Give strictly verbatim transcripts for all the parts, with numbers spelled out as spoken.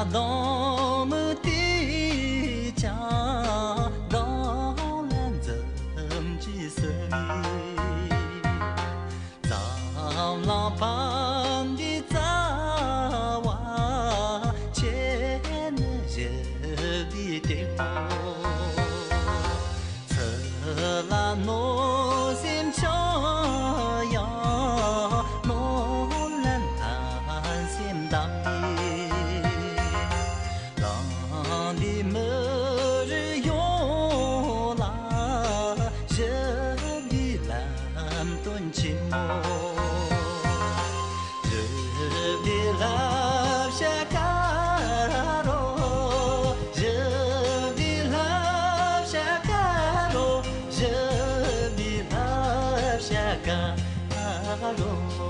གདོང་མི་དེ་ཀྱང་གདོང་ལ་འཛུམ་གྱིས་བསུ་བའི། འཛམ་གླིང་ཕམ་འདིའི་རྩ་བ་ཁྱེད་ནི་ཞི་བདེའི་གཏེར་ཁོག་ཚུར་ལ་གནོད་སེམས་ཆེ་ཡང་གནོད་ལན་ལྷག་སེམས་དང་གཉིས། གླིང་འདིའི་མི་རིགས་ཡོངས་ལ་ཞི་བདེའི་ལམ་སྟོན་ཆེན་མོ། ཞི་བདེའི་བསླབ་བྱ་དཀའ་རུ། ཞི་བདེའི་བསླབ་བྱ་དཀའ་རུ། ཞི་བདེའི་བསླབ་བྱ་དཀའ་རུ། བར་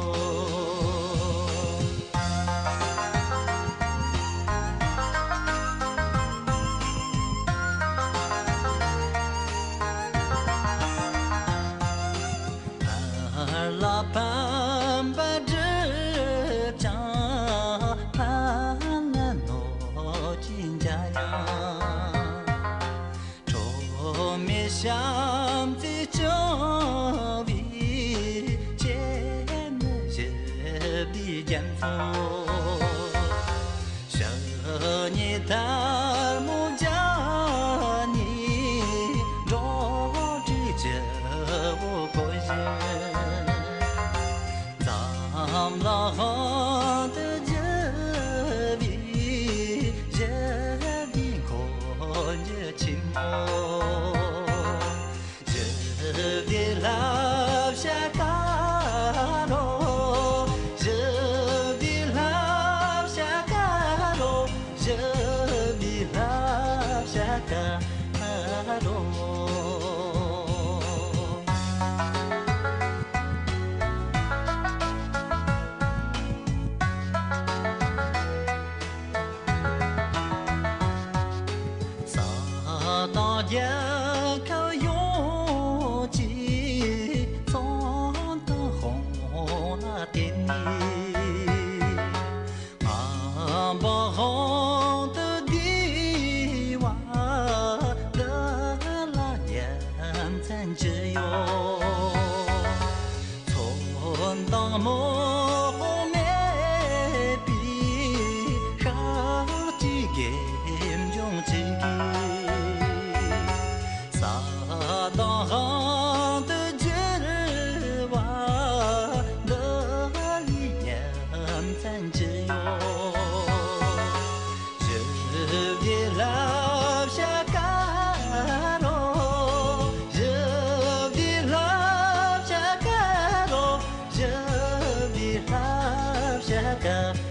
ལ་ཕམ་པ་བསྒྲུབས་ཀྱང་། ཕར་ལ་གནོད་ཀྱི་འཇའ་ཡང་། ཁྲོ་མེད་བྱམས་བརྩེས་སྐྱོང་བའི། ཁྱེད་ནི་ཞི་བདེའི་རྒྱ་མཚོ། ཕྱི་སྙེག་དར་མོ་རྒྱ་ནི། འགྲོ་དྲུག་སྤྱི་བོ་བསྐོར་བཞིན། འཛམ་གླིང་དབང་དུ་བསྒྱུར་བའི། ཞི་བདེའི་འཁོར་འཇིགས་ཆེན་མོ། ཞི་བདེའི་བསླབ་བྱ་དཀའ་རུ། ཞི་བདེའི་བསླབ་བྱ་དཀའ་རུ། ཞི་བདེའི་བསླབ་བྱ་དཀའ་རུ། ས་དང་རྒྱལ་ཁབ་ཡོངས་ཀྱི་ཚོང་དང་དཔུང་ལ་བརྟེན་ནས། ངང་པ་དབང་དུ་བསྡུས་པ་འདི་ལ་ཡ་མཚན་ཅི་ཡོད། མཚོན་དང་རྨོག་མེད་པའི་ཤར་གྱི་དགེ་འབྱུང་གཅིག་གིས། ས་དང་དབང་དུ་བསྒྱུར་བ་འདི་ལས་ཡ་མཚན་ཅི་ཡོད། ཞི་བདེའི་བསླབ་བྱ་དཀའ་རུ། ཞི་བདེའི་བསླབ་བྱ་དཀའ་རུ། ཞི་བདེའི་བསླབ་བྱ་དཀའ་